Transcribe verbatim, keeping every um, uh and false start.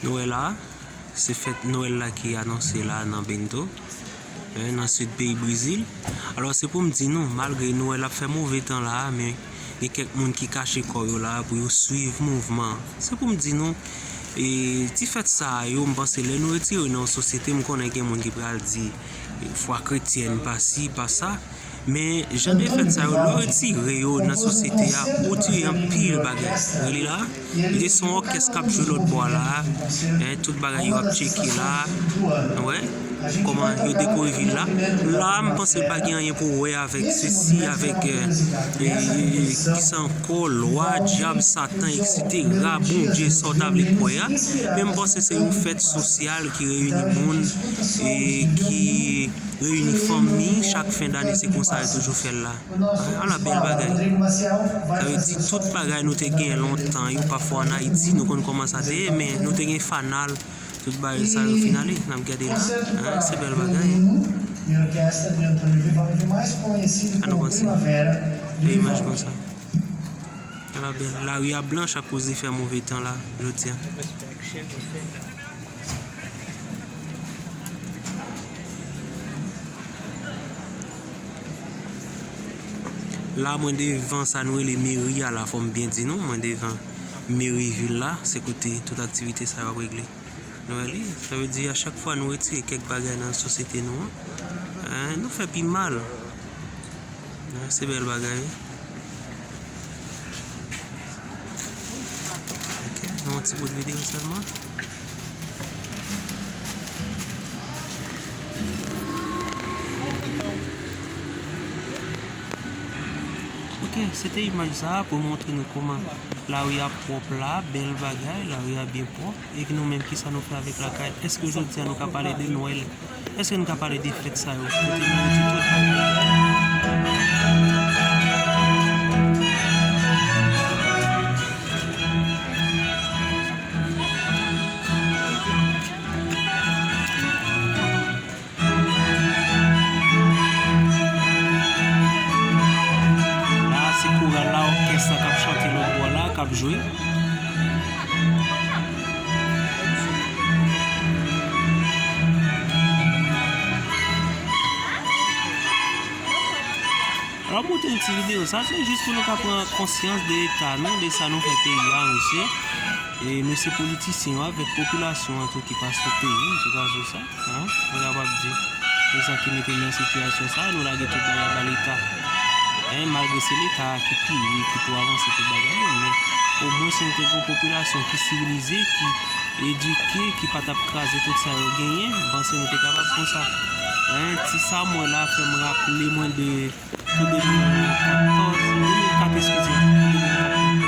Nwèl la, se fèt Nwèl la ki anonse la nan Bento, eh, nan sid peyi Brezil. Alò, se pou m di nou, malgre Nwèl ap fè move tan la, men gen kèk moun ki kache kò yo la pou yo swiv mouvman an. Se pou m di nou, e, ti fèt sa a yo, m panse lè nou retire nan yon sosyete, m konnen gen moun ki pral di, e, fwa kretyèn pa si, pa sa. Men jan de fèt sa yo, lè w retire yo nan sosyete a, ou retire anpil bagay. Rele la, li te se yon òkès k ap jwe lòt bò a la, en, tout bagay yo ap tcheke la, wè, kòman yo dekore vil la. La, m panse l pa gen anyen pou wè avèk sesi, avèk, eh, eh, kisa ankò, lwa, dyab, Satan, etsetera, Bondye, sa w ta vle kwè a. Men m panse se yon fèt sosyal ki reyini moun, e ki reyini fanmi, chak fen dane se konsa yo toujou fè l la. Ala bèl bagay. Sa vle di tout bagay nou te gen lontan yo, pafwa ann Ayiti, nou konn kòman sa te ye, men nou te gen fanal, tout bagay sa yo fin ale, n ap gade la. Hein, se bèl bagay. Sa nou panse? Bèl imaj konsa. Ala bèl. Lari a blanch akoz li fè move tan la, jodi a. La, mwen devan sa nou rele meri a la, fò m byen di nou, mwen devan meri vil la, se kote tout aktivite sa yo ap regle. Nou wè li, sa vle di a chak fwa nou retire kèk bagay nan sosyete nou an, eh, nou fè pi mal. Ah, se bèl bagay, wi. Ok, nou yon ti bout videyo sèlman. Ok, se te imaj sa a pou montre nou kòman lari a pwòp la, bèl bagay, lari a byen pwòp. E nou menm, kisa nou fè avèk lakay? Èske jodi a nou ka pale de Nwèl? Èske nou ka pale de fèt sa yo? Kote nou mete tout bagay? La, se koral la, òkès la k ap chante lòt bò la, k ap jwe. Alò, m montre yon ti videyo. Sa, se jis pou nou ka pran konsyans de eta nou, de sa nou fè peyi a, mesye. E mesye politisyen yo avèk popilasyon an tou ki pa sou peyi, ki pa sou sa, hein, nou kapab di, se sa ki mete n nan sitiyasyon sa, nou lage tout bagay ba Leta. Hein, malgre se Leta a ki pire, ki pou avanse tout bagay yo, men omwen si nou te gen yon popilasyon ki sivilize, ki edike, ki pa t ap kraze tout sa yo genyen, m panse nou te kapab konsa. Hein, ti sa m wè la fè m raple mwen de Pou de mil katòz, de mil kat, eskize m, de mil kat.